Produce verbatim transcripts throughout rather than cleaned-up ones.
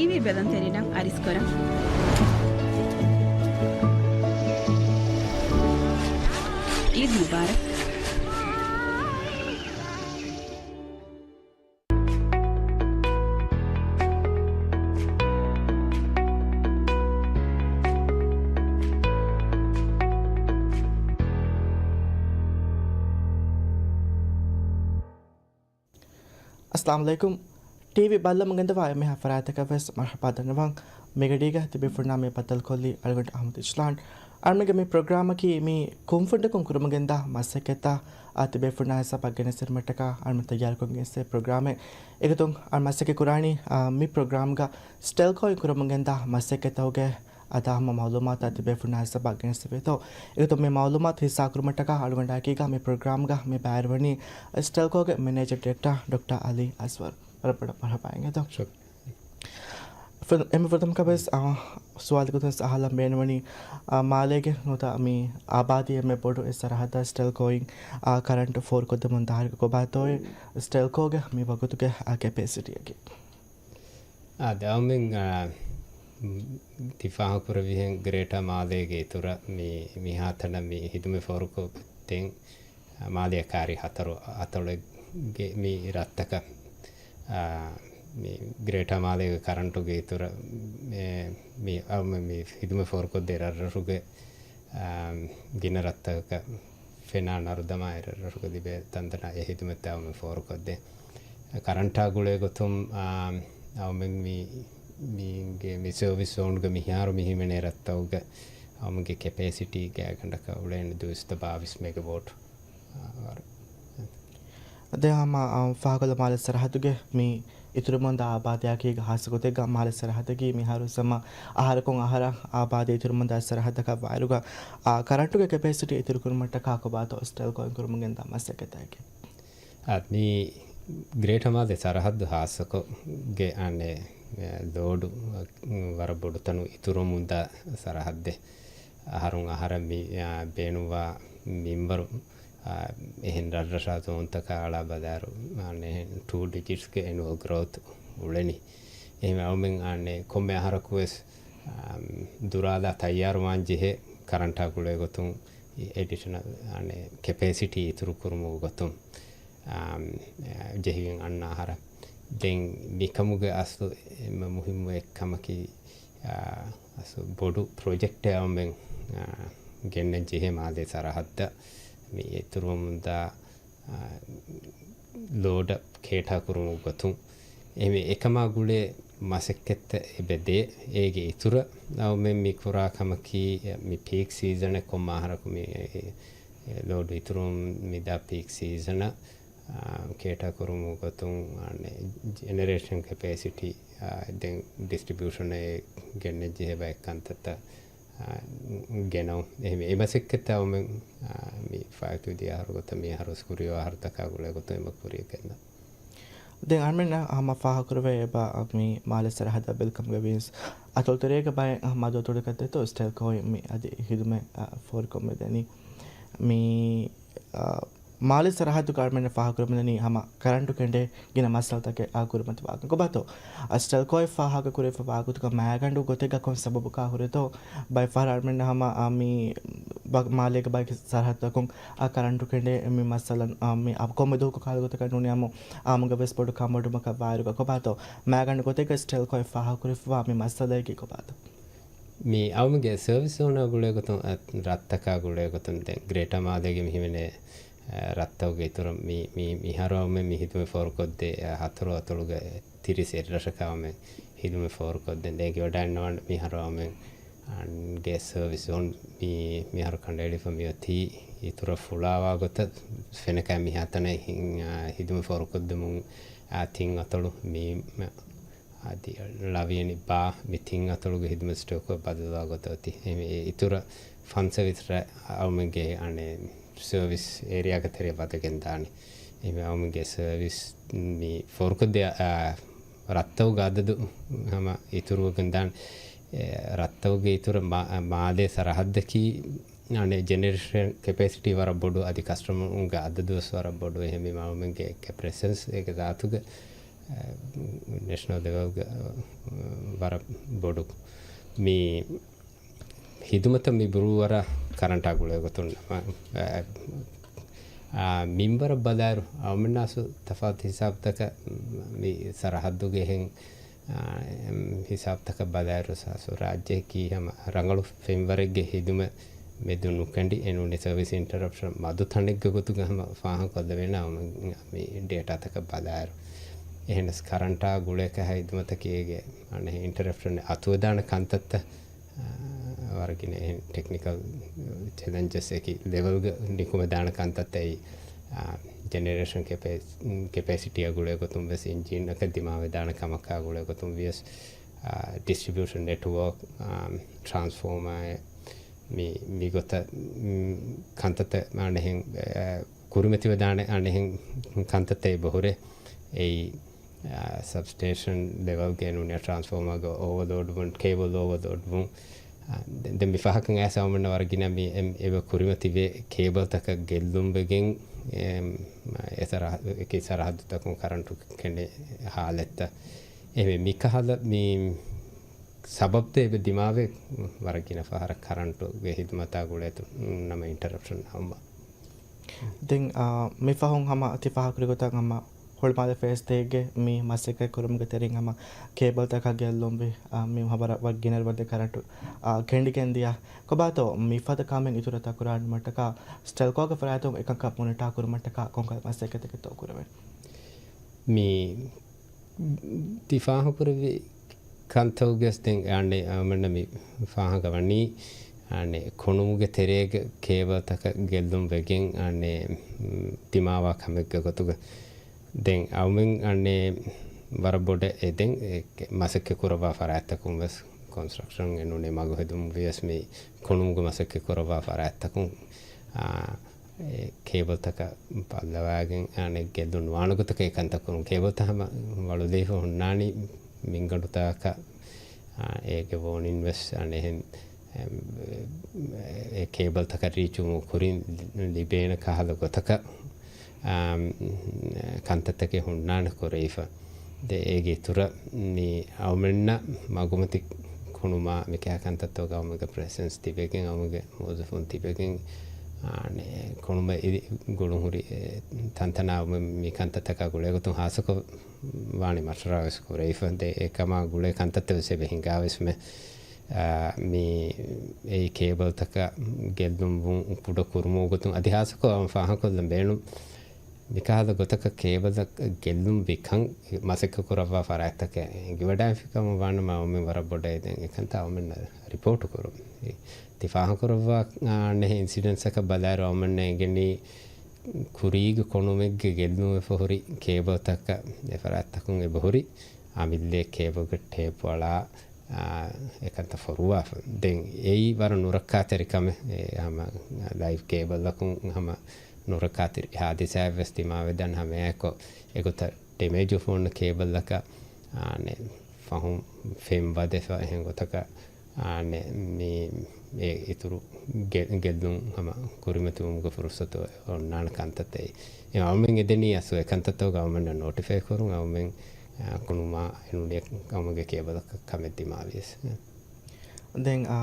ޓީވީ ބެލުންތެރިންނަށް އަރިސްކުރަން. ޢީދު މުބާރަކް. އައްސަލާމު ޢަލައިކުމް. ޓީވީ ބައްލަމުގެންދަވާ އެންމެހާ ފަރާތަކަށް ވެސް މަރުޙަބާ ދަންނަވަން. މިގަޑީގަ ތިބޭފުޅުންނާ މި ބައްދަލުކޮށްލީ އަޅުގަނޑު އަޙްމަދު އިޝްލާން. އަޅުގަނޑުގެ މި ޕްރޮގްރާމަކީ މި ކުންފުނޑަކުން ކުރަމުގެންދާ މަސައްކަތްތައް އާ ތިބޭފުޅުންނާ ހިސާބަށް ގެނެސްދިނުމަށްޓަކާ އަޅުގަނޑު ތައްޔާރުކޮށްގެން އެއްސެ ޕްރޮގްރާމެއް. އެގޮތުން އަޅުގަނޑު މަސައްކަތް ކުރާނީ އާ މި ޕްރޮގްރާމްގަ ސްޓެލްކޯއިން ކުރަމުގެންދާ މަސައްކަތްތަކުގެ އަދާ ހަމަ މަޢުލޫމާތު ތިބޭފުޅުންނާ ހިސާބަށް ގެނެސްދެވޭތޯ. އެގޮތުން މި މަޢުލޫމާތު ހިއްސާކުރުމަށްޓަކާ އަޅުގަނޑާއެކީގަ މި ޕްރޮގްރާމްގަ މި ބައިވެރިވަނީ ސްޓެލްކޯގެ މެނޭޖަރ ޑިރެކްޓަރ ޑޮކްޓަރ އަލީ އަސްވަރު. ވަރަށް ބޮޑަށް މަރުޙަބާ އިނގޭތޯ. ޝުކްރިއްޔާ. ފު-، އެންމެ ފުރަތަމަކަށް ވެސް، އާ، ސުވާލެއް ގޮތުން އަހާލަން ބޭނުންވަނީ، އާ، މާލޭގެ ނުވަތަ މި އާބާދީ އެންމެ ބޮޑު އެއް ސަރަހައްދަށް ސްޓެލްކޯއިން، އާ، ކަރަންޓު ފޯރުކޮށްދެމުން ދާއިރުގަ ކޮބާތޯއޭ ސްޓެލްކޯގެ މި ވަގުތުގެ، އާ، ކެޕޭސިޓީއަކީ؟ އާ، ދެން އަޅުމެން، އާ، ތި ފާހަގަކުރެއްވިހެން ގްރޭޓާ މާލޭގެ އިތުރަށް މި، މިހާތަނަށް މި ހިދުމަތް ފޯރުކޮށްދޭން، އާ، މާލެއަށް ކާރި ހަތަރު އަތޮޅެއްގެ މި ރަށްތަކަށް، އާ، މި ގްރޭޓާ މާލޭގެ ކަރަންޓުގެ އިތުރަށް މި، މި، އަޅުމެން މި ހިދުމަތް ފޯރުކޮށްދޭ ރަށްރަށުގެ، އާ، ގިނަ ރަށްތަކަކަށް ފެނާ ނަރުދަމާ އެ ރަށްރަށުގަ ލިބޭ ތަންތަނަށް އެ ހިދުމަތްތައް އަޅުމެން ފޯރުކޮށްދޭ. ކަރަންޓާ ގުޅޭ ގޮތުން، އާ، އަޅުމެން މި، މީގެ މި ސަރވިސް ޒޯންގަ މިހާރު މި ހިމެނޭ ރަށްތަކުގަ އަޅުމެންގެ ކެޕޭސިޓީ ގާތްގަނޑަކަށް އުޅޭނެ ދުއިސައްތަ ބާވީސް މެގަވޯޓް، އާ، ވަރު. ދެން ހަމަ، އާ، ފާހަގަކޮށްލަން މާލެ ސަރަހައްދުގެ މި އިތުރުމުންދާ އާބާދީއަކީ ހާއްސަ ގޮތެއްގަ މާލެ ސަރަހައްދަކީ މިހާރު ހަމަ އަހަރަކުން އަހަރަށް އާބާދީ އިތުރުމުންދާ ސަރަހައްދަކަށް ވާއިރުގަ، އާ، ކަރަންޓުގެ ކެޕޭސިޓީ އިތުރުކުރުމަށްޓަކާ ކޮބާތޯ ސްޓެލްކޯއިން ކުރަމުން ގެންދާ މަސައްކަތަކީ؟ އާ، މި ގްރޭޓަ މާލެ ސަރަހައްދު ހާއްސަކޮށް ގެ އަނެއް، އެ، ލޯޑު، އަ، ވަރަށް ބޮޑު ތަނު އިތުރުމުންދާ ސަރަހައްދެއް. އަހަރުން އަހަރަށް މި، އާ، ބޭނުންވާ މިންވަރު، އާ، އެހެން ރަށްރަށާ ޒޯންތަކާ އަޅާ ބަލާއިރު، އާން އެހެން ޓޫ ޑިޖިޓްސްގެ އެނުއަލް ގްރޯތު އުޅެނީ. އެހެން އަޅުމެން އާން ކޮންމެ އަހަރަކު ވެސް، އާ، ދުރާލާ ތައްޔާރުވާން ޖެހޭ ކަރަންޓާ ގުޅޭ ގޮތުން އެޑިޝަނަލް، އާން ކެޕޭސިޓީ އިތުރު ކުރުމުގެ ގޮތުން. އާ، ޖެހިގެން އަންނަ އަހަރަށް. ދެން މިކަމުގެ އަސްލު އެންމެ މުހިއްމު އެއްކަމަކީ، އާ، އަސްލު ބޮޑު ޕްރޮޖެކްޓެއް އަޅުމެން، އާ، ގެންނަން ޖެހޭ މާލޭ ސަރަހައްދަށް މި އިތުރުވަމުންދާ، އާ، ލޯޑަށް ކޭޓާ ކުރުމުގެ ގޮތުން. އެހެންވެ، އެކަމާ ގުޅޭ މަސައްކަތްތައް އެބަދޭ. އޭގެ އިތުރަށް އަޅުމެން މި ކުރާ ކަމަކީ، މި ޕީކް ސީޒަނަށް ކޮންމެ އަހަރަކު މި، އެ، ލޯޑު އިތުރުވަމުންދާ ޕީކް ސީޒަނަށް، އާ، ކޭޓާ ކުރުމުގެ ގޮތުން، އާން ޖެނެރޭޝަން ކެޕޭސިޓީ، އާ، ދެން ޑިސްޓްރިބިއުޝަނަށް ގެންނަން ޖެހޭ ބައެއް ކަންތައްތައް، އާ، ގެނައުން. އެހެންވެ، އެ މަސައްކަތްތައް އަޅުމެން، އާ، މި ފާއިތުވި ދިޔަ އަހަރު ގޮތަށް މި އަހަރު ވެސް ކުރިއަށް އަހަރުތަކާ ގުޅޭ ގޮތުން އެބަ ކުރިއަށް ގެންދާން. ދެން އަޅުމެންނަށް ހަމަ ފާހަގަކުރެވޭ އެބަ މި މާލެ ސަރަހައްދަށް ބެލިކަމުގަ ވިޔަސް އަތޮޅުތެރޭގަ ބައެއް މަދު އަތޮޅުތަކަށް ދެތޯ ސްޓެލްކޯއިން މި އަދި ހިދުމަތް، އާ، ފޯރުކޮށް މިދަނީ. މި، އާ، މާލެ ސަރަހައްދުގަ އަޅުމެންނަށް ފާހަގަކުރަމުންދަނީ ހަމަ ކަރަންޓު ކެނޑޭ ގިނަ މައްސަލަތަކެއް އާ ކުރިމަތިވާކަން. ކޮބާތޯ ސްޓެލްކޯއިން ފާހަގަކުރެވިފަ ވާގޮތުގަ މައިގަނޑު ގޮތެއްގަ ކޮން ސަބަބަކާ ހުރެތޯ ބައެއް ފަހަރަށް އަޅުމެންނަށް ހަމަ، އާ، މި ބަ-، މާލޭގެ ބައެއް ސަރަހައްދުތަކުން އާ ކަރަންޓު ކެނޑޭ މި މައްސަލަ، އާ، މި އަ-، ކޮންމެ ދުވަހަކު ކަހަލަ ގޮތަކަށް ނޫނީ އާއްމު، އާއްމުގަ ވެސް ބޮޑު ކަންބޮޑުވުމަކަށް ވާއިރުގަ ކޮބާތޯ މައިގަނޑު ގޮތެއްގަ ސްޓެލްކޯއިން ފާހަގަކުރެވިފަވާ މި މައްސަލައަކީ ކޮބާތޯ؟ މި އަޅުމެންގެ ސަރވިސް ޒޯނާ ގުޅޭ ގޮތުން، އަ، ރަށްތަކާ ގުޅޭ ގޮތުން ދެން ގްރޭޓަ މާލޭގެ މި ހިމެނޭ، އަ، ރަށްތަކުގެ އިތުރަށް މި، މި، މިހާރު އަޅުމެން މި ހިދުމަތް ފޯރުކޮށްދޭ، އަ، ހަތަރު އަތޮޅުގެ ތިރީސް އެއްރަށަކަށް އަޅުމެން ހިދުމަތް ފޯރުކޮށްދޭން. ދެން އެނގިވަޑައިގަންނަވާނެ މިހާރު އަޅުމެން ގެ ސަރވިސް ޒޯން މި، މިހާރު ކަނޑައެޅިފަ މިއޮތީ އިތުރަށް ފުޅާވާ ގޮތަށް ފެނަކައި މިހާތަނަށް ހި-، އަ، ހިދުމަތް ފޯރުކޮށްދެމުން، އަ، ތިން އަތޮޅު މި، މަ-، އަދި ޅަވިޔަނި ބާ މި ތިން އަތޮޅުގެ ހިދުމަތް ސްޓޯކޮށް ބަދަލުވާ ގޮތަށް އޮތީ. އެހެންވެ، އިތުރަށް ފަންސަވީސް ރަށް އަޅުމެންގެ އަނެއް ސަރވިސް އޭރިއާގެ ތެރެއަށް ވަދެގެން ދާނެ. އެހެންވެ، އަޅުމެންގެ ސަރވިސް މި ފޯރުކޮށްދޭ، އާ، ރަށްތަކުގެ އަދަދު ހަމަ އިތުރުވެގެން ދާނެ. އެ، ރަށްތަކުގެ އިތުރަށް މާ-، މާލޭ ސަރަހައްދަކީ އަނެއް ޖެނެރޭޝަން ކެޕޭސިޓީ ވަރަށް ބޮޑު، އަދި ކަސްޓަމަރުންގެ އަދަދު ވެސް ވަރަށް ބޮޑު. އެހެންވީމާ އަޅުމެންގެ ޕްރެސެންސް އޭގެ ޒާތުގެ ނޭޝަނަލް ލެވެލްގަ ވަރަށް ބޮޑު މި ހިދުމަތަށް މި ބުރޫއަރާ ކަރަންޓާ ގުޅޭ ގޮތުން، އަ، އަ، މިންވަރަށް ބަލާއިރު، އަޅުމެންނާސު ތަފާތު ހިސާބުތަކަށް މި ސަރަހައްދުގެ އެހެން، އާ، އެމް، ހިސާބުތަކަށް ބަލާއިރު، ސާސު ރާއްޖެއަކީ ހަމަ ރަނގަޅު ފެންވަރެއްގެ ހިދުމަތް މެދު ނުކެނޑި، އެ ނޫނީ ސަރވިސް އިންޓަރަޕްޝަން މަދު ތަނެއްގެ ގޮތުގަ ހަމަ ފާހަގަކޮށްލެވޭނެ އަޅުމެން މި ޑޭޓާތަކަށް ބަލާއިރު. އެހެނަސް ކަރަންޓާ ގުޅޭކަހަ ހިދުމަތަކީ އޭގެ އަނެއް އިންޓަރަޕްޝަން އަތުވެދާނެ ކަންތައްތައް، އާ، ވަރަށް ގިނަ އެހެން ޓެކްނިކަލް ޗެލެންޖަސް އެކި ލެވެލްގަ ނިކުމެދާނެ ކަންތައްތައް އެއީ، އާ، ޖެނެރޭޝަން ކެޕޭ-، ކެޕޭސިޓީއާ ގުޅޭ ގޮތުން ވެސް އިންޖީނަކަށް ދިމާވެދާނެ ކަމަކާ ގުޅޭ ގޮތުން ވިޔަސް، އާ، ޑިސްޓްރިބިއުޝަން ނެޓްވޯކް، އާ، ޓްރާންސްފޯމާއެއް މި، މިގޮތަށް، މް، ކަންތައްތައް އަނެއްހެން، އާ، ކުރިމަތިވެދާނެ އަނެއްހެން ކަންތައްތައް އެބަހުރޭ. އެއީ، އާ، ސަބްސްޓޭޝަން ލެވެލްގެ ނޫނީ ޓްރާންސްފޯމާގެ އޯވަލޯޑް ވުން، ކޭބަލް އޯވަލޯޑް ވުން. އާ، ދެ-، ދެން މި ފަހަކަށް އައިސް އަޅުމެންނަށް ވަރަށް ގިނަ މި އެ-، އެބަ ކުރިމަތިވޭ ކޭބަލްތަކަށް ގެއްލުންވެގެން، އެ، އެ ސަރަހަ-، އެކި ސަރަހައްދުތަކުން ކަރަންޓު ކެނޑޭ ހާލަތްތައް. އެހެންވެ މިކަހަލަ މި ސަބަބްތައް އެބަ ދިމާވޭ ވަރަށް ގިނަ ފަހަރަށް ކަރަންޓުގެ ހިދުމަތާ ގުޅޭތު ނަމަ އިންޓަރަޕްޝަން އައުމަށް. ދެން، އާ، މި ފަހުން ހަމަ ތި ފާހަގަކުރި ގޮތަށް ހަމަ ހުޅުމާލެ ފޭސް ތޭއްގެ މި މަސައްކަތް ކުރުމުގެ ތެރެއިން ހަމަ ކޭބަލްތަކަށް ގެއްލުންވި، އާ، މި ހަމަ ވަރަށް ގިނަ ވަރަށް ކަރަންޓު، އާ، ކެނޑިގެން ދިޔަ. ކޮބާތޯ މިފަދަ ކަމެއް އިތުރަށް ތަކުރާރު ނުވުމަށްޓަކާ ސްޓެލްކޯގެ ފަރާތުން އެކަންކަން މޮނިޓާ ކުރުމަށްޓަކާ ކޮންކަހަލަ މަސައްކަތެއްތޯ ކުރެވެން؟ މި ތި ފާހަގަކުރެއްވި ކަންތައް ގެސް ދެން އަނެއް އަމަންނަ މި ފާހަގަ ވަނީ އަނެއް ކޮނުމުގެ ތެރޭގަ ކޭބަލްތަކަށް ގެއްލުން ވެގެން އަނެއް ދިމާވާ ކަމެއްގެ ގޮތުގަ. ދެން އައުމެން އަނެއް ވަރަށް ބޮޑަށް އެ ދެން އެ މަސައްކަތް ކުރައްވާ ފަރާތްތަކުން ވެސް ކޮންސްޓްރަކްޝަން އެނޫނީ މަގު ހެދުން ވިޔަސް މި ކޮނުމުގެ މަސައްކަތް ކުރައްވާ ފަރާތްތަކުން، އާ، އެ ކޭބަލްތަކަށް ބައްލަވާގެން އަނެއް ގެއްލުން ނުވާނެ ގޮތަކަށް އެ ކަންތައް ކުރުން. ކޭބަލްތައް ހަމަ ވަޅުލައިފަ ހުންނާނީ މިންގަނޑުތަކަށް، އާ، އޭގެ ވޯނިން ވެސް އަނެއްހެން، އެ، އެ ކޭބަލްތަކަށް ރީޗުވުމުގެ ކުރިން ލިބޭނެ ކަހަލަ ގޮތަކަށް، އާ، ކަންތައްތަކެއް ހުންނާނެ ކުރެވިފަ. ދެ އޭގެ އިތުރަށް މި އައުމެންނަށް މަގުމަތި ކޮނުމާ މިކަހަލަ ކަންތައްތަކުގަ އައުމެންގެ ޕްރެޒެންސް ތިބެގެން، އައުމެންގެ މުވައްޒަފުން ތިބެގެން، އާނެ، ކޮނުމަށް އި-، ގުޅުންހުރި، އެ، ތަންތަނާ އައުމެން މި ކަންތައްތަކާ ގުޅޭގޮތުން ހާއްސަކޮށް ވާނީ މަޝްވަރާ ވެސް ކުރެވިފަ. ދެ އެކަމާ ގުޅޭ ކަންތައްތައް ވެސް އެބަ ހިނގާ ވެސް މެ، އާ، މި އެއީ ކޭބަލްތަކަށް ގެއްލުން ވުން ކުޑަ ކުރުމުގެ ގޮތުން އަދި ހާއްސަކޮށް އަމަ ފާހަގަކޮށްލަން ބޭނުން. މިކަހަލަ ގޮތަކަށް ކޭބަލް ގެއްލުން ވިކަން މަސައްކަތް ކުރައްވާ ފަރާތްތަކެއް އެނގިވަޑައިފިކަމަށް ވާނަމަ، އައުމެން ވަރަށް ބޮޑަށް އެދެން އެކަންތައް އައުމެންނަށް ރިޕޯޓު ކުރުން. ތި ފާހަގަކުރައްވާ، އާ، އަނެއް އިންސިޑެންޓްސްއަކަށް ބަލާއިރު އައުމެންނަށް އެނގެނީ ކުރީގެ ކޮނުމެއްގެ ގެއްލުންވެފަ ހުރި ކޭބަލްތަކަށް އެ ފަރާތްތަކުން އެބަހުރި އަމިއްލައަށް ކޭބަލްގެ ޓޭޕް އަޅާ، އާ، އެކަންތައް ފޮރުވާފަ. ދެން އެއީ ވަރަށް ނުރައްކާތެރި ކަމެއް. އެ ހަމަ ލައިވް ކޭބަލްއަކުން ހަމަ ނުރައްކާތެރި ހާދިސާއެއް ވެސް ދިމާވެދާނެ ހަމައެއާއެކު އެގޮތަށް ޑެމޭޖް އުފުންނަ ކޭބަލްއަކަށް، އާނެ، ފަހުން ފެން ވަދެފަ އެހެން ގޮތަކަށް، އާނެ، މި އެ އިތުރު ގެ-، ގެއްލުން ހަމަ ކުރިމަތިވުމުގެ ފުރުސަތު އޮންނާނެ ކަންތައްތައް. އެ އައުމެން އެދެނީ އަސްލު އެ ކަންތައްތަކުގަ އައުމެންނަށް ނޯޓިފައި ކުރުން އައުމެން އާ، ކުނުމާ އެނޫނީ އައުމެންގެ ކޭބަލަކަށް ކަމެއް ދިމާވިޔަސް. ދެން، އާ،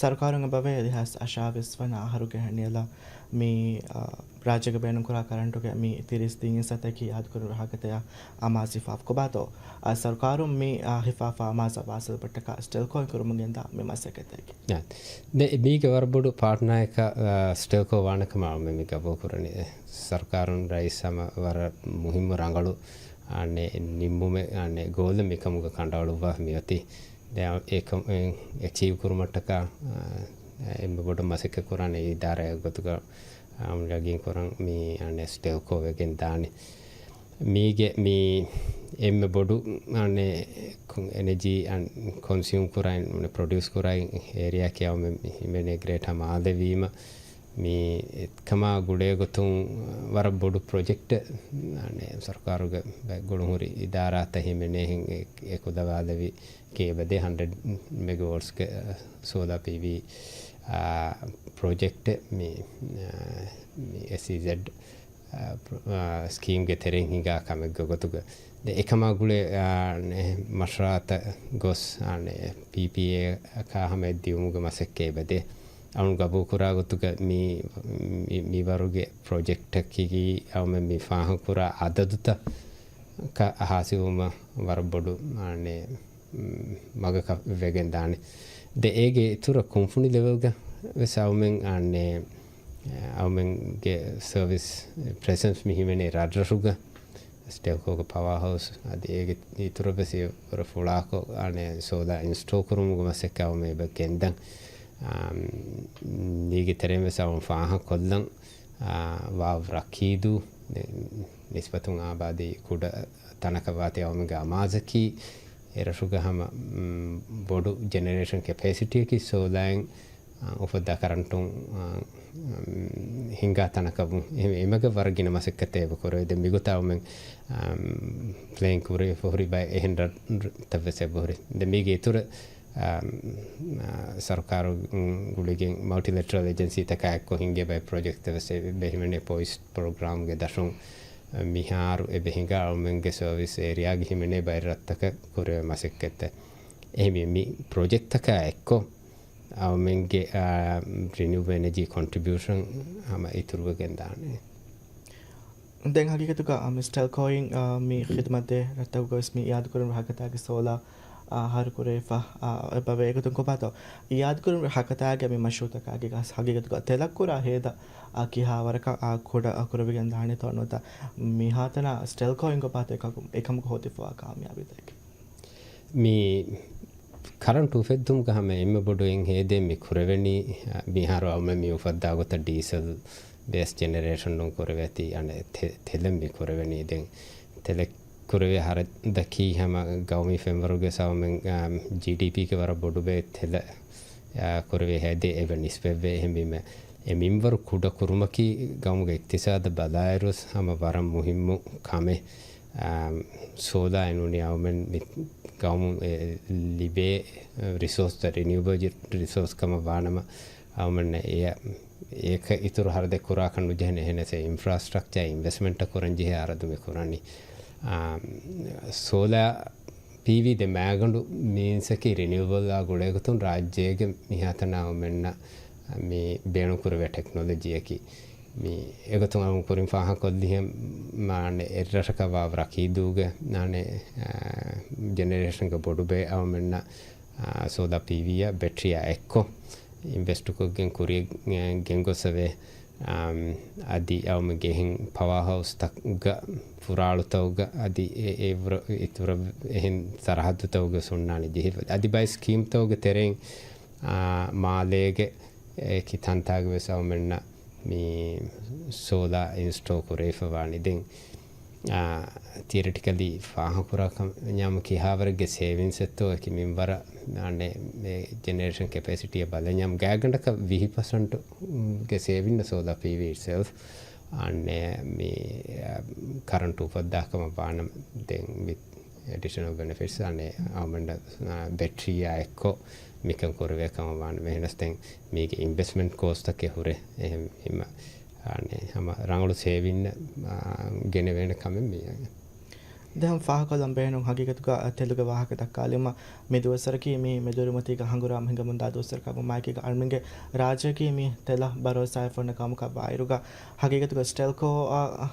ސަރުކާރުން އެބަވޭ ދެހާސް އަށާވީސް ވަނަ އަހަރުގެ ނިޔަލަށް މި، އާ، ރާއްޖޭގަ ބޭނުންކުރާ ކަރަންޓުގެ މި ތިރީސް ތިން ހިއްސާތަކީ އާދަކުރު ރަހަކަތަޔާ އަމާޒު ހިފާފަ ކޮބާތޯ، އާ، ސަރުކާރުން މި، އާ، ހިފާފަ އަމާޒަށް ވާސިލުކުރުމަށްޓަކާ ސްޓެލްކޯއިން ކުރަމުން ގެންދާ މި މަސައްކަތަކީ؟ ދެ، މީގެ ވަރަށް ބޮޑު ޕާޓްނާއަކަށް، އާ، ސްޓެލްކޯ ވާނެ ކަމަށް އަޅުމެން މި ގަބޫލު ކުރަނީ. ސަރުކާރުން ރައީސް ހަމަ ވަރަށް މުހިއްމު ރަނގަޅު، އާނެ، ނިންމުމެއް، އާނެ، ގޯލެއް މިކަމުގަ ކަނޑައަޅުއްވާ މިއޮތީ. ދެ، އެކަމް، އެ، އެޗީވް ކުރުމަށްޓަކާ، އާ، އެންމެ ބޮޑަށް މަސައްކަތް ކުރާނެ އިދާރާއެއް ގޮތުގަ، އާ، ޔަގީން ކުރަން މި، އާނެ، ސްޓެލްކޯ ވެގެން ދާނެ. މީގެ މި އެންމެ ބޮޑު، އަނެއް، ކޮން-، އެނަޖީ އަން-، ކޮންސިއުމް ކުރައި، ކް-، ޕްރޮޑިއުސް ކުރައި އޭރިއާއަކީ އަޅުމެން ހިމެނޭ ގްރޭޓާ މާލެ ވީމަ، މި އެކަމާ ގުޅޭ ގޮތުން ވަރަށް ބޮޑު ޕްރޮޖެކްޓެއް، އަނެއް، ސަރުކާރުގެ ބައެއް ގުޅުންހުރި އިދާރާތައް ހިމެނޭހެން އެ-، އެކުލަވާލެވި ކޭބަލް ދޭ ހަންޑްރެޑް މެގަވޯޓްސްގެ ސޯލާ ޕީވީ، އާ، ޕްރޮޖެކްޓެއް މި، އާ، މި އެސްއީޒެޑް އާ، ޕްރޮ-، އާ، ސްކީމްގެ ތެރެއިން ހިނގާ ކަމެއްގެ ގޮތުގަ ދެ އެކަމާ ގުޅޭ، އާ، ނެ، މަޝްވަރާތައް ގޮސް، އާ، ނެ، ޕީޕީއޭއަކާ ހަމަ އެއް ދިއުމުގެ މަސައްކަތް އެބަދޭ. އަޅުން ގަބޫލުކުރާ ގޮތުގަ މި، މި، މިވަރުގެ ޕްރޮޖެކްޓަކީ އަޅުމެން މި ފާހަގަކުރާ އަދަދުތައް ކަ، ހާސިލުވުމަށް ވަރަށް ބޮޑު، އާ، ނެ، މަގަކަށް ވެގެން ދާނެ. ދެ އޭގެ އިތުރަށް ކުންފުނި ލެވެލްގަ ވެސް އަޅުމެން، އާ، ނެ، އަޅުމެންގެ ސަރވިސް ޕްރެޒެންސް މި ހިމެނޭ ރަށްރަށުގަ. ސްޓެލްކޯގެ ޕަވާ ހައުސް އަދި އޭގެ އިތުރަށް ވެސް އެ ވަރަށް ފުޅާކޮށް، އާނެ، ސޯލާ އިންސްޓޯލް ކުރުމުގެ މަސައްކަތް އަޅުމެން އެބަ ގެންދަން. އާ، މީގެ ތެރެއިން ވެސް އަޅުން ފާހަގަކޮށްލަން، އާ، ވާވް ރަކީދޫ، ނިސްބަތުން އާބާދީ ކުޑަ ތަނަކަށް ވާތީ އަޅުމެންގެ އަމާޒަކީ އެ ރަށުގަ ހަމަ، މް، ބޮޑު ޖެނެރޭޝަން ކެޕޭސިޓީއަކީ ސޯލާއިން އާ، އުފައްދާ ކަރަންޓުން، އާ، މް، ހިންގާ ތަނަކަށް ވުން. އެ، އެމަގަށް ވަރަށް ގިނަ މަސައްކަތެއް އެބަ ކުރެވޭ. ދެން މިގޮތަށް އަޅުމެން، އާ، މް، ޕްލޭން ކުރެވިފަ ހުރި ބައެއް އެހެން ރަށްތައް ވެސް އެބަ ހުރި. ދެން މީގެ އިތުރަށް، އާ، މް، އާ، ސަރުކާރު، މް، ގުޅިގެން މަލްޓިލެޓްރަލް އެޖެންސީތަކާ އެއްކޮށް ހިންގޭ ބައެއް ޕްރޮޖެކްޓްތައް ވެސް އެބަ ހިމެނޭ ޕޮއިސް ޕްރޮގްރާމްގެ ދަށުން، މިހާރު އެބަ ހިނގާ އަޅުމެންގެ ސަރވިސް އޭރިއާގެ ހިމެނޭ ބައެއް ރަށްތަކަށް ކުރެވޭ މަސައްކަތްތައް. އެހެންވެ މި ޕްރޮޖެކްޓްތަކާ އެއްކޮށް، އަޅުމެންގެ، އާ، ރިނިއުބަލް އެނަޖީ ކޮންޓްރިބިއުޝަން ހަމަ އިތުރުވެގެން ދާނެ. ދެން ހަގީގަތުގަ، އާ، މި ސްޓެލްކޯއިން، އާ، މި ޚިދުމަތްދޭ ރަށްތަކުގަވެސް މި އިއާދަކުރުން ހަކަތާގެ ސޯލާ، އާ، ހަރުކުރެވިފަ، އާ، އެބަވޭ. އެގޮތުން ކޮބާތޯ އިއާދަކުރުން ހަކަތާގެ މި މަޝްރޫއުތަކާގެ ހަގީގަތުގަ ތެލަށް ކުރާ ހޭދަ، އާ، ކިހާވަރަކަށް، އާ، ކުޑަ، އާ، ކުރެވިގެން ދާނެތޯ ނުވަތަ މިހާތަނަށް ސްޓެލްކޯއިން ކޮބާތޯ އެކަމު، އެކަމުގަ ހޯދިފަވާ ކާމިޔާބީތަކެއް؟ މި ކަރަންޓު އުފެއްދުމުގަ ހަމަ އެންމެ ބޮޑު އެއް ހޭދައެއް މި ކުރެވެނީ، މިހާރު އަޅުމެން މި އުފައްދާ ގޮތަށް ޑީސަލް ބޭސް ޖެނެރޭޝަނުން ކުރެވޭތީ، އަނެއް ތެ-، ތެލެއް މި ކުރެވެނީ. ދެން ތެލެއް ކުރެވޭ ހަރަދަކީ ހަމަ ގައުމީ ފެންވަރުގެ ސަބަބުން، އާ، ޖީޑީޕީގެ ވަރަށް ބޮޑު ބައެއް ތެލަށް، އާ، ކުރެވޭ ހޭދައެއް އެބަ ނިސްބަތްވޭ. އެހެންވީމަ އެ މިންވަރު ކުޑަ ކުރުމަކީ ގައުމުގެ އިޤްތިޞާދަށް ބަލާއިރުވެސް ހަމަ ވަރަށް މުހިއްމު ކަމެއް. އާ، ސޯލާ އެނޫނީ އަޅުމެން މި ގައުމު އެ ލިބޭ ރިސޯސްތައް ރިނިއުއަބަލް ރިސޯސް ކަމަށް ވާނަމަ، އަޅުމެންނަށް އެ، އޭކަ އިތުރު ހަރަދެއް ކުރާކަށް ނުޖެހޭނެ. އެހެނަސް އިންފްރާސްޓްރަކްޗާ އިންވެސްޓްމަންޓް ކުރަން ޖެހޭ ހަރަދު މި ކުރަނީ. އާ، ސޯލާ ޕީވީ ދެ މާގަނޑު މީންސަކީ ރިނިއުއަބަލްއާ ގުޅޭގޮތުން ރާއްޖޭގެ މިހާތަނަށް އަޅުމެންނަށް މި ބޭނުންކުރެވޭ ޓެކްނޮލޮޖީއަކީ. މި އެގޮތުން އަޅުން ކުރިން ފާހަގަކޮށްލިހެން މާނެ އެއްރަށަކަށް ވާ ރަކީދޫގެ ނާނެ، އާ، ޖެނެރޭޝަންގެ ބޮޑު ބޭ އަޅުމެންނަށް، އާ، ސޯލާ ޕީވީއާ ބެޓްރީއާ އެއްކޮށް އިންވެސްޓުކޮށްގެން ކުރިޔަށް ގެންގޮސްފަވޭ. އާ، އަދި އަޅުމެން އެހެން ޕަވާ ހައުސްތަކުގަ ފުރާޅުތަކުގަ އަދި އެ، އެ އިތުރަށް އެހެން ސަރަހައްދުތަކުގަ ހުންނާނެ ޖެހިފަ. އަދި ބައެއް ސްކީމްތަކުގެ ތެރެއިން، އާ، މާލޭގެ އެކި ތަންތާގެ ވެސް އަޅުމެންނަށް މި ސޯލާ އިންސްޓޯލް ކުރެވިފަ ވާނީ. ދެން، އާ، ތިއަރެޓިކަލީ ފާހަގަކުރާ ކަމަށް ކިހާވަރެއްގެ ސޭވިންސް އެއްތޯ އެކި މިންވަރަށް އަނެއް މި ޖެނެރޭޝަން ކެޕޭސިޓީއަށް ބަލަންޏާމު ގާތްގަނޑަކަށް ވިހި ޕަސެންޓުގެ ސޭވިން ސޯލާ ޕީވީ އިޓްސެލްފް އަނެއް މި، އާ، ކަރަންޓު އުފައްދާ ކަމަށް ވާނަމަ ދެން ވިތް އެޑިޝަނަލް ބެނެފިޓްސް އަނެއް އަޅުމެންނަށް، އާ، ބެޓްރީއާ އެއްކޮށް މިކަން ކުރެވޭ ކަމަށް ވާނަމަ. އެހެނަސް ދެން މީގެ އިންވެސްޓްމަންޓް ކޯސްޓްތަކެއް ހުރޭ. އެހެންވީމަ، އާނެ، ހަމަ ރަނގަޅު ސޭވިން، އާ، ގެނެވޭނެ ކަމެއް މި. ދެން ފާހަގަކޮށްލަން ބޭނުން ހަގީގަތުގަ ތެލުގެ ވާހަކަ ދައްކާލީމަ، މި ދުވަސްވަރަކީ މި މެދުއިރުމަތީގަ ހަނގުރާމަ ހިނގަމުންދާ ދުވަސްވަރަކަށް ވުމާއެކީގަ އަޅުމެންގެ ރާއްޖެއަކީ މި ތެލަށް ބަރޯސާވެފަ ހުންނަ ގައުމަކަށް ވާއިރުގަ ހަގީގަތުގަ ސްޓެލްކޯ، އާ، އާ،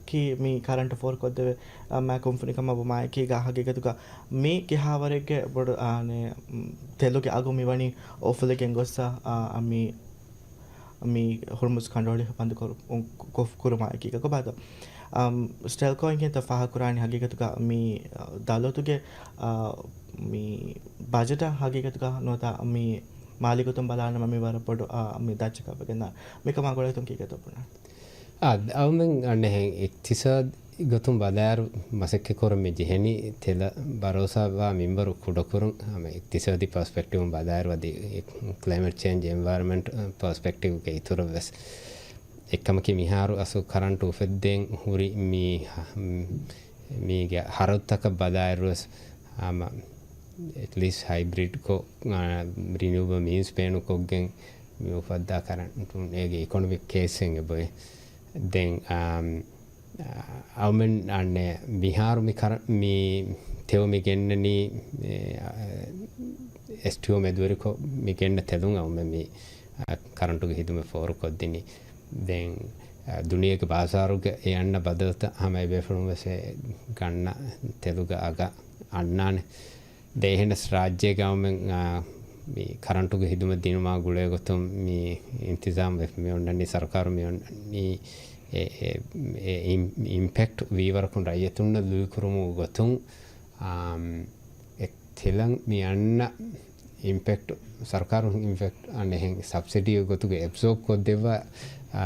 ކީ މި ކަރަންޓު ފޯރުކޮށްދެވޭ، އާ، މާ ކުންފުނިކަމަށް ވުމާއެކީގަ ހަގީގަތުގަ މި ކިހާވަރެއްގެ ބޮޑު، އާނެ، ތެލުގެ އަގު މިވަނީ އުފުލިގެން ގޮއްސަ، އާ، މި، މި ހުރުމުޒް ކަނޑުއަޅި ބަންދު ކުރު-، ކު-، ކުރުމާއެކީގަ ކޮބާތޯ، އާ، ސްޓެލްކޯއިން ކިހިނެއްތޯ ފާހަގަކުރާނީ ހަގީގަތުގަ މި، އާ، ދައުލަތުގެ، އާ، މި ބަޖެޓަށް ހަގީގަތުގަ ނުވަތަ މި މާލީ ގޮތުން ބަލާނަމަ މި ވަރަށް ބޮޑު، އާ، މި ދައްޗަކަށް ވެގެންދާނެ. މިކަމާ ގުޅޭތޯ ކީކޭތޯ ބުނާނީ؟ އާ، އަޅުމެން އަންނަހެން އިޤްތިޞާދީ ގޮތުން ބަލާއިރު މަސައްކަތް ކުރަން މި ޖެހެނީ ތެލަށް ބަރޯސާވާ މިންވަރު ކުޑަކުރުން. ހަމަ އިޤްތިޞާދީ ޕަރސްޕެކްޓިވުން ބަލާއިރު އަދި ކްލައިމެޓް ޗޭންޖް، އެންވަޔަރަމެންޓް ޕަރސްޕެކްޓިވްގެ އިތުރަށް ވެސް އެއްކަމަކީ މިހާރު އަސްލު ކަރަންޓު އުފެއްދޭން ހުރި މި، މީގެ ހަރަދުތަކަށް ބަލާއިރު ވެސް ހަމަ އެޓްލީސްޓް ހައިބްރިޑްކޮށް، އާ، ރިނިއުއަބަލް މީންސް ބޭނުންކޮށްގެން މި އުފައްދާ ކަރަންޓުން އޭގެ އިކޮނޮމިކް ކޭސްއެއް އެބައޮތް. ދެން، އާ، އަޅުމެން އަންނެ މިހާރު މި ކަރ-، މި ތެލު މި ގެންނަނީ، އެ، އެސްޓީއޯ މެދުވެރިކޮށް މި ގެންނަ ތެލުން އަޅުމެން މި، އަ، ކަރަންޓުގެ ހިދުމަތް ފޯރުކޮށްދިނީ. ދެން، އަ، ދުނިޔޭގެ ބާޒާރުގެ އެ އަންނަ ބަދަލުތައް ހަމަ އެބޭފުޅުން ވެސް އެ ގަންނަ ތެލުގެ އަގަށް އަންނާނެ. ދެން އެހެނަސް ރާއްޖޭގަ އަޅުމެން، އާ، މި ކަރަންޓުގެ ހިދުމަތް ދިނުމާ ގުޅޭ ގޮތުން މި އިންތިޒާމް ވެ-، މި އޮންނަނީ، ސަރުކާރު މި އޮންނަނީ އެ، އެ، އެ އިމް-، އިމްޕެކްޓް ވީވަރަކުން ރައްޔިތުންނަށް ލުއިކުރުމުގެ ގޮތުން، އާ، އެ ތެލަށް މި އަންނަ އިމްޕެކްޓް، ސަރުކާރު އިމްޕެކްޓް އަންނަ އެހެން ސަބްސިޑީ ގޮތުގަ އެބްޒޯބް ކޮށްދެއްވާ، އާ،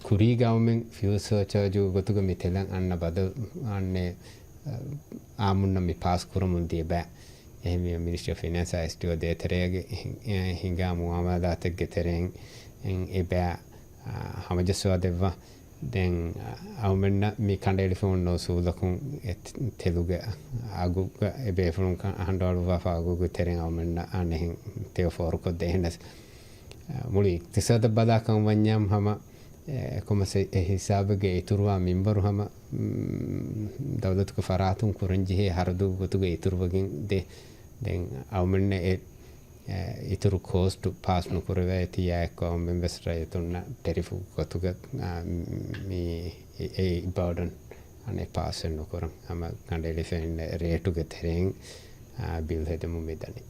ކުރީގަ އަޅުމެން ފިއުލް ސަރޗާޖު ގޮތުގަ މި ތެލަށް އަންނަ ބަދަލު އަންނަ އާ، އާއްމުންނަށް މި ޕާސް ކުރަމުން ދިޔަ ބައި. އެހެންވީމަ މިނިސްޓްރީ އޮފް ފިނޭންސް އާ އެސްޓީއޯ ދޭތެރޭގެ ހި-، އެ، ހިނގާ މުއާމަލާތެއްގެ ތެރެއިން އެ ބައި، އާ، ހަމަޖައްސަވާ ދެއްވާ. ދެން، އާ، އަޅުމެންނަށް މި ކަނޑައެޅިފަ އޮންނަ އުސޫލަކުން އެ ތެ-، ތެލުގެ އަގުގަ އެބޭފުޅުން ކަ-، އަހަނޑުއަޅުއްވާފަ އަގުގެ ތެރެއިން އަޅުމެންނަށް އާނ އެހެން ތެލު ފޯރުކޮށްދޭ. އެހެނަސް، އާ، މުޅި އިޤްތިޞާދަށް ބަލާ ކަން ވަންޏާމް ހަމަ އެ، އެކަމަސް އެ ހިސާބެއްގެ އިތުރުވާ މިންވަރު ހަމަ، މް، ދައުލަތުގެ ފަރާތުން ކުރަންޖެހޭ ހަރަދު ގޮތުގަ އިތުރުވެގެން ދޭ. ދެން އަޅުމެންނަށް އެ، އެ، އިތުރު ކޯސްޓު ޕާސް ނުކުރެވޭތީ އެއާއެއްކޮށް އަޅުމެން ވެސް ރައްޔިތުންނަށް ޓެރިފު ގޮތުގަ، އާ، މި އެ، އެ ބާޑަން އަނެއް ޕާސެއް ނުކުރަން. ހަމަ ކަނޑައެޅިފައި އިންނަ ރޭޓުގެ ތެރެއިން، އާ، ބިލް ހެދެމުން މިދަނީ.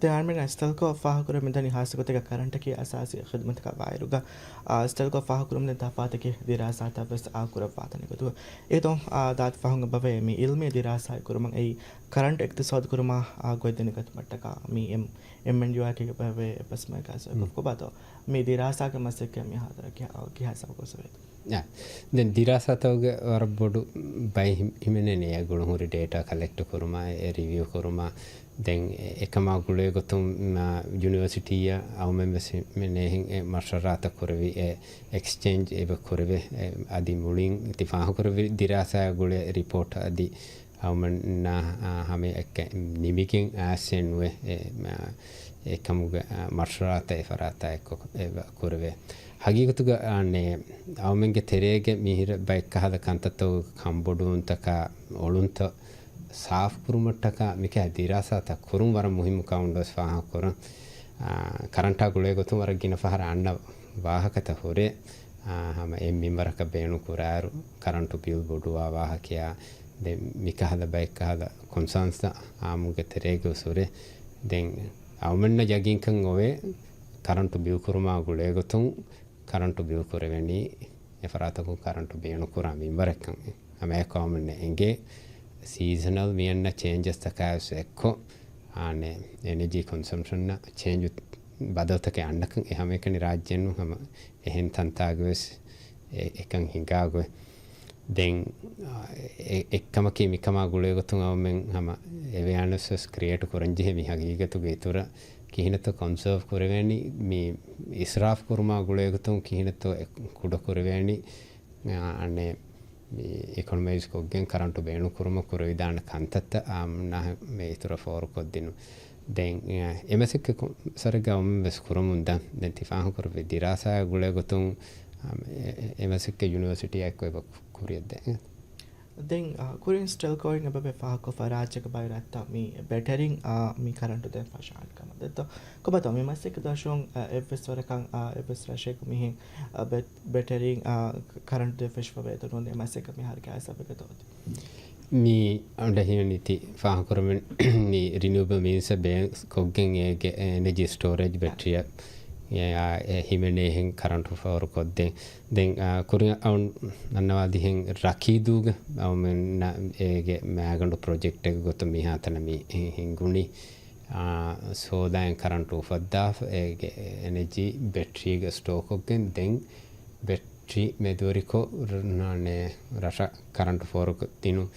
ދެން އަޅުމެން އިސްޓެލްކޯ ފާހަގަކުރަމުންދަނީ ހާއްސަ ގޮތެއްގަ ކަރަންޓަކީ އަސާސީ ޚިދުމަތަކާ ވާއިރުގަ، އާ، އިސްޓެލްކޯ ފާހަގަކުރަމުންދަނީ ތަފާތަކީ ދިރާސާތައް ވެސް އާ ކުރައްވާތަނެއް ގޮތުގަ. އެހިތޯ، އާ، ދާތި ފަހުން އެބަވޭ މި އިލްމީ ދިރާސާއެއް ކުރުމަށް އެއީ ކަރަންޓް އިޤްތިޞާދު ކުރުމާ، އާ، ގޮތްދެނިގަތުމަށްޓަކާ މި އެމް-، އެމްއެންޑިއުއާއެކީ އެބަވޭ އެއްބަސްމައެއް ކާސް ކޮ-، ކޮބާތޯ؟ މި ދިރާސާގެ މަސައްކަތް މިހާތަނަށް ކިހާ-، ކިހާ ހިސާބަކުން އޮއްސެވޭތޯ؟ އާ، ދެން ދިރާސާތަކުގެ ވަރަށް ބޮޑު ބައެއް ހި-، ހިމެނޭނެ އެ ގުޅުންހުރި ޑޭޓާ ކަލެކްޓް ކުރުމާ، އެ ރިވިއު ކުރުމާ، ދެން އެ-، އެކަމާ ގުޅޭ ގޮތުން، އާ، ޔުނިވަރސިޓީއަށް އަޅުމެން ވެސް ހިމެނޭހެން އެ މަޝްވަރާތައް ކުރެވި، އެ އެކްސްޗޭންޖް އެބަ ކުރެވޭ، އެ އަދި މުޅިން ތި ފާހަގަކުރެއްވި ދިރާސާއާ ގުޅޭ ރިޕޯޓް އަދި އަޅުމެންނާ، އާ، ހަމައެކަނި ނިމިގެން އައިސްއެއް ނުވޭ. އެ، އާ، އެކަމުގެ، އާ، މަޝްވަރާތައް އެ ފަރާތާ އެއްކޮށް އެބަ ކުރެވޭ. ހަގީގަތުގަ، އާނ، އަޅުމެންގެ ތެރޭގެ މިހިރަ ބައެއްކަހަލަ ކަންތައްތަކުގެ ކަންބޮޑުވުންތަކާ އޮޅުންތައް ސާފުކުރުމަށްޓަކާ މިކަހަލަ ދިރާސާތައް ކުރުން ވަރަށް މުހިއްމު ކަމުން ވެސް ފާހަގަކުރަން. އާ، ކަރަންޓާ ގުޅޭ ގޮތުން ވަރަށް ގިނަ ފަހަރަށް އަންނަ ވާހަކަތައް ހުރޭ. އާ، ހަމަ އެއް މިންވަރަކަށް ބޭނުން ކުރާއިރު، ކަރަންޓު ބިލް ބޮޑުވާ ވާހަކަޔާ، ދެން މިކަހަލަ ބައެއްކަހަލަ ކޮންސާންސްތައް އާއްމުގެ ތެރޭގަ ހުރޭ. ދެން އަޅުމެންނަށް ޔަގީންކަން އޮވޭ، ކަރަންޓު ބިލް ކުރުމާ ގުޅޭ ގޮތުން، ކަރަންޓު ބިލް ކުރެވެނީ އެ ފަރާތަކުން ކަރަންޓު ބޭނުންކުރާ މިންވަރެއްކަން. ހަމަ އެކަމުން އެނގޭ ސީޒަނަލް މިއަންނަ ޗޭންޖަސްތަކާވެސް އެއްކޮށް، އާނ، އެނަޖީ ކޮންސަމްޝަންއަށް ޗޭންޖު ބަދަލުތަކެއް އަންނަކަން. އެ ހަމައެކަނި ރާއްޖެއެއްނު ހަމަ އެހެން ތަންތާގަވެސް އެ-، އެކަން ހިނގާގޮތް. ދެން، އާ، އެ-، އެއްކަމަކީ މިކަމާ ގުޅޭގޮތުން އަޅުމެން ހަމަ އެވެއާނެސް ވެސް ކްރިއޭޓް ކުރަންޖެހޭ މި ހަގީގަތުގެ އިތުރަށް ކިހިނެއްތޯ ކޮންސާވް ކުރެވޭނީ، މި އިސްރާފް ކުރުމާ ގުޅޭގޮތުން ކިހިނެއްތޯ އެ-، ކުޑަ ކުރެވޭނީ، އާ، އަނެއް މި އިކޮނަމައިޒް ކޮށްގެން ކަރަންޓު ބޭނުން ކުރުމަށް ކުރެވިދާނެ ކަންތައްތައް އާނ މި އިތުރަށް ފޯރުކޮށްދިނުން. ދެން، އެ، އެ މަސައްކަތް ކޮން-، ސަރެއްގަ އަޅުމެން ވެސް ކުރަމުންދާ. ދެން ތި ފާހަގަކުރެއްވި ދިރާސާއާ ގުޅޭ ގޮތުން، އާ، އެ-، އެ-، އެ މަސައްކަތް ޔުނިވަރސިޓީއާ އެއްކޮށް އެބަ ކުރިއަށްދޭ. ދެން، އާ، ކުރިން އިސްޓެލްކޯއިން އެބަ ފާހަގަކޮށްފަ ރާއްޖޭގެ ބައިވެރިވަރުތައް މި ބެޓެރިން، އާ، މި ކަރަންޓު ދޭން ފަށާނެ ކަމަށް ދެއްތޯ. ކޮބާތޯ މި މަސައްކަތް ދަށުން، އާ، އެއްވެސް ވަރަކަށް، އާ، އެއްވެސް ރަށެއްގަ މިހެން، އާ، ބެ-، ބެޓެރިން، އާ، ކަރަންޓު ދޭން ފެށިފަވޭތޯ ނޫނީ މަސައްކަތް މިހާރު ކާސް އަބަދު ގޮތަށް އޮތީ. މި އަންޑަ ހިމެނިތި ފާހަގަކުރަމެން މި ރިނިއުބަލް މީންސް ބޭން ކޮށްގެން އޭގެ އެނަޖީ ސްޓޯރޭޖް ބެޓްރީއަށް އެ، އާ، އެ ހިމެނޭހެން ކަރަންޓު ފޯރު ކޮށްދޭން. ދެން، އާ، ކުރިން އައުން ނަންނަވާދިހެން ރަކީދޫގެ އައުމެން އޭގެ މައިގަނޑު ޕްރޮޖެކްޓެއްގެ ގޮތުން މިހާތަނަށް މި ހިނގުނީ. އާ، ސޯލާއިން ކަރަންޓު އުފައްދާފަ އޭގެ އެނަޖީ ބެޓްރީގަ ސްޓޯ ކޮށްގެން ދެން ބެޓް ޓްރީ މެދުވެރިކޮށް، ރ-، ރަށަށް ކަރަންޓު ފޯރުކޮށް ދިނުން.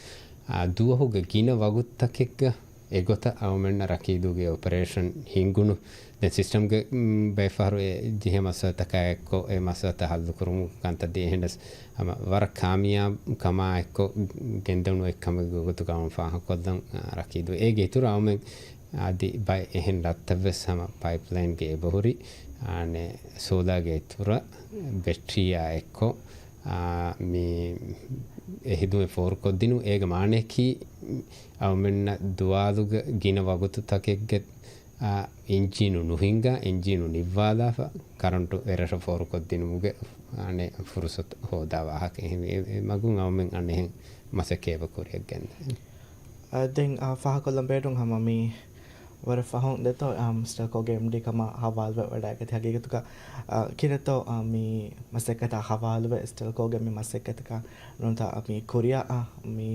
އާ، ދުވަހުގެ ގިނަ ވަގުތުތަކެއްގަ އެގޮތަށް އަޅުމެންނަށް ރަކީދޫގެ އޮޕަރޭޝަން ހިންގުނު. ދެން ސިސްޓަމްގެ، މް، ބައެއް ފަހަރު އެ ޖެހޭ މައްސަލަތަކާ އެއްކޮށް، އެ މައްސަލަތައް ހައްލުކުރުމުގެ ކަންތައް ދޭ. އެހެނަސް ހަމަ ވަރަށް ކާމިޔާބު ކަމާ އެއްކޮށް ގެންދަނު އެއްކަމެއްގެ ގޮތުގަ އަޅުން ފާހަގަކޮށްލަން، އާ، ރަކީދޫ. އޭގެ އިތުރަށް އަޅުމެން އަދި ބައެއް އެހެން ރަށްތައްވެސް ހަމަ ޕައިޕްލައިންގެ އެބަހުރި، އާނ، ސޯލާގެ އިތުރަށް ބެޓްރީއާ އެއްކޮށް، އާ، މި އެ ހިދުމަތް ފޯރުކޮށްދިނުން. އޭގެ މާނައަކީ، އަޅުމެންނަށް ދުވާލުގެ ގިނަ ވަގުތުތަކެއްގެ، އާ، އިންޖީނު ނުހިނގާ، އިންޖީނު ނިއްވާލާފަ، ކަރަންޓު އެރަށަށް ފޯރުކޮށްދިނުމުގެ އަނެއް ފުރުސަތު ހޯދާ ވާހަކަ. އެހެން އެ، އެ މަގުން އަޅުމެން އަނެއްހެން މަސައްކަތް ކުރިއަށް ގެންދަނީ. އާ، ދެން، އާ، ފާހަގަކޮށްލަން ބޭނުން ހަމަ މި ވަރަށް ފަހުން ދެތޯ، އާ، ސްޓެލްކޯގެ އެމްޑީ ކަމަށް ހަވާލުވެ ވަޑައިގަތީ ހަގީގަތުގަ، އާ، ކިހިނެއްތޯ، އާ، މި މަސައްކަތާ ހަވާލުވެ ސްޓެލްކޯގެ މި މަސައްކަތަކާ ނުންތާ މި ކުރިއަށް، އާ، މި،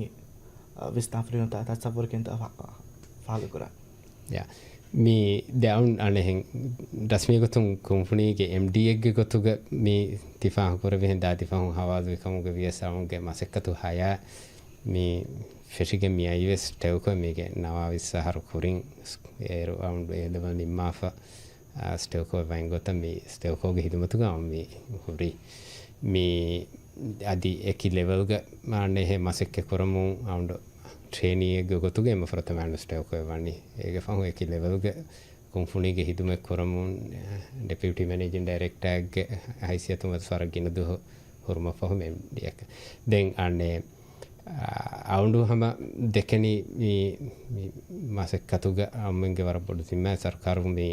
އާ، ވިސްނާފަ ހުރި ނުންތާ ތަސައްވުރު ކިހިނެއްތޯ ފާ-، ފާހަގަކުރާ. ޔާ. މި ދެ އަޅުން އަނެއްހެން ރަސްމީ ގޮތުން ކުންފުނީގެ އެމްޑީއެއްގެ ގޮތުގަ މި ތި ފާހަގަކުރެއްވިހެން ދާދި ފަހުން ހަވާލުވި ކަމުގަ ވިޔަސް އަޅުންގެ މަސައްކަތު ހަޔާ މި ފެށިގެން މި އައީވެސް ސްޓެލްކޯ މީގެ ނަވާވީސް އަހަރު ކުރިން އޭރު އަޅުން އޭ ލެވެލް ނިންމާފަ، އާ، ސްޓެލްކޯ ވައިން ގޮތަށް މި ސްޓެލްކޯގެ ހިދުމަތުގަ އަޅުން މި ހުރި. މި އަދި އެކި ލެވެލްގަ މާނައެހެ މަސައްކަތް ކުރަމުން އަޅުން ޓްރޭނީއެއްގެ ގޮތުގަ އެންމެ ފުރަތަމަ އަޅުން ސްޓެލްކޯ ވަނީ. އޭގެ ފަހު އެކި ލެވެލްގެ ކުންފުނީގެ ހިދުމަތް ކުރަމުން، އެ، ޑެޕިއުޓީ މެނޭޖިން ޑައިރެކްޓާއެއްގެ ހައިސިއްޔަތުން ވަރަށް ގިނަ ދުވަހު ހުރުމަށްފަހު މެ އެމްޑީއެކަށް. ދެން އަނެއް، އާ، އަޅުން ހަމަ ދެކެނީ މި، މި މަސައްކަތުގަ އަޅުމެންގެ ވަރަށް ބޮޑު ޒިންމާއެއް ސަރުކާރުން މި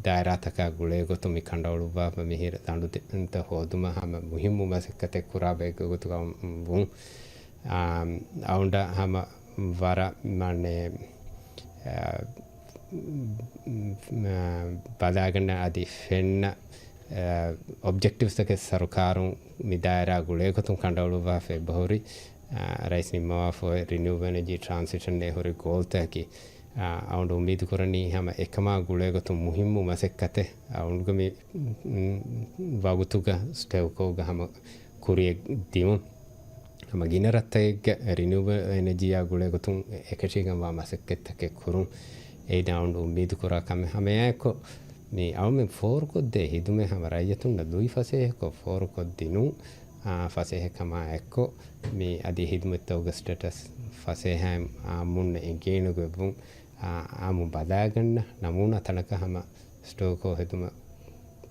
ދާއިރާތަކާ ގުޅޭ ގޮތުން މި ކަނޑައުޅުއްވާފަ މިހިރަ ދަނޑު ތެ-، ތައް ހޯދުމަށް ހަމަ މުހިއްމު މަސައްކަތެއް ކުރާ ބައެއްގެ ގޮތުގަ ވުން. އާ، އަޅުން ހަމަ ވަރަށް މާނައެއް، އާ، ބަލާގަންނަ އަދި ފެންނަ، އާ، އޮބްޖެކްޓިވްސްތަކެއް ސަރުކާރުން މި ދާއިރާ ގުޅޭ ގޮތުން ކަނޑައުޅުއްވާފަ އެބަހުރި، އާ، ރައީސް ނިންމަވާފަ ރިނިއުބަލް އެނަޖީ ޓްރާންސިޝަން އެ ހުރި ގޯލްތަކަކީ، އާ، އަޅުން އުއްމީދު ކުރަނީ ހަމަ އެކަމާ ގުޅޭ ގޮތުން މުހިއްމު މަސައްކަތެއް އަޅުންގެ މި، މް، ވަގުތުގަ ސްޓެލްކޯގަ ހަމަ ކުރިއަށް ދިއުން. ހަމަ ގިނަ ރަށްތަކެއްގެ ރިނިއުބަލް އެނަޖީއާ ގުޅޭ ގޮތުން އެކަށީގެންވާ މަސައްކަތްތަކެއް ކުރުން. އެއީ އަޅުން އުއްމީދު ކުރާ ކަމެއް. ހަމައެއާއެކު މި އަޅުމެން ފޯރުކޮށްދޭ ހިދުމަތް ހަމަ ރައްޔިތުންނަށް ލުއި ފަސޭހަކޮށް ފޯރުކޮށްދިނުން، އާ، ފަސޭހަ ކަމާ އެއްކޮށް، މި އަދި ހިދުމަތްތަކުގެ ސްޓޭޓަސް ފަސޭހައިން އާއްމުންނަށް އެނގޭނެ ގޮތްވުން، އާ، އާއްމުން ބަލާގަންނަ ނަމޫނާ ތަނަކަށް ހަމަ ސްޓެލްކޯ ހެދުމަށް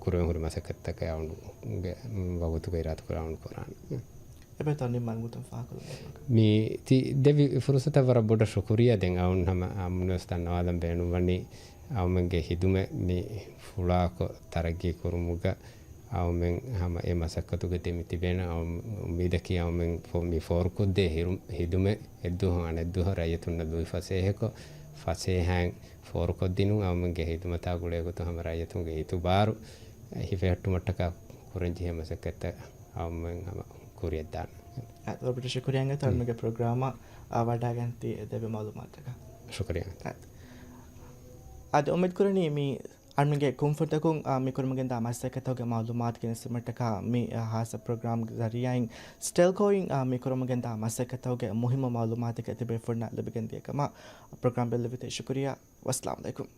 ކުރެވެން ހުރި މަސައްކަތްތަކެއް އަޅުގެ ވަގުތުގަ އިރާދަކުރާ އަޅުން ކުރާނެ. އެބަތަ ނިންމާން ގޮތުން ފާހަގަކޮށްލަން. މި ތި ދެއްވި ފުރުސަތަށް ވަރަށް ބޮޑަށް ޝުކުރިއްޔާ. ދެން އަޅުން ހަމަ އާއްމުންވެސް ދަންނަވާލަން ބޭނުންވަނީ އަޅުމެންގެ ހިދުމަތް މި ފުޅާކޮށް ތަރައްގީ ކުރުމުގަ އަޅުމެން ހަމަ އެ މަސައްކަތުގަ ދެމި ތިބޭނެ. އަޅު އުއްމީދަކީ އަޅުމެން ފޯ-، މި ފޯރުކޮށްދޭ ހިރު-، ހިދުމަތް އެއްދުވަހު އަނެއްދުވަހަށް ރައްޔިތުންނަށް ލުއި ފަސޭހަކޮށް، ފަސޭހައިން ފޯރުކޮށްދިނުން އަޅުމެންގެ ހިދުމަތާ ގުޅޭ ގޮތުން ހަމަ ރައްޔިތުންގެ އިތުބާރު ހިފެހެއްޓުމަށްޓަކާ ކުރަންޖެހޭ މަސައްކަތްތައް އަޅުމެން ހަމަ ކުރިއަށްދާނެ. އާ، ވަރަށް ބޮޑަށް ޝުކުރިއްޔާ އިނގޭތޯ އަޅުމެންގެ ޕްރޮގްރާމަށް، އާ، ވަޑައިގެން ތި ދެއްވި މައުލޫމާތަކަށް. ޝުކުރިއްޔާ. އާ، އަދި އުއްމީދު ކުރަނީ މި އަޅުމެންގެ ކުންފުނިތަކުން، އާ، މި ކުރަމުން ގެންދާ މަސައްކަތްތަކުގެ މައުލޫމާތު ގެނެސްދިނުމަށްޓަކާ މި، އާ، ހާއްސަ ޕްރޮގްރާމްގެ ޒަރީއާއިން ސްޓެލްކޯއިން، އާ، މި ކުރަމުން ގެންދާ މަސައްކަތްތަކުގެ މުހިއްމު މައުލޫމާތުތަކެއް ތިބޭފުޅުން ލިބިގެން ދިޔަ ކަމަށް ޕްރޮގްރާމް ބެއްލެވިތީ. ޝުކުރިއްޔާ. ވައްސަލާމް އަލައިކުމް.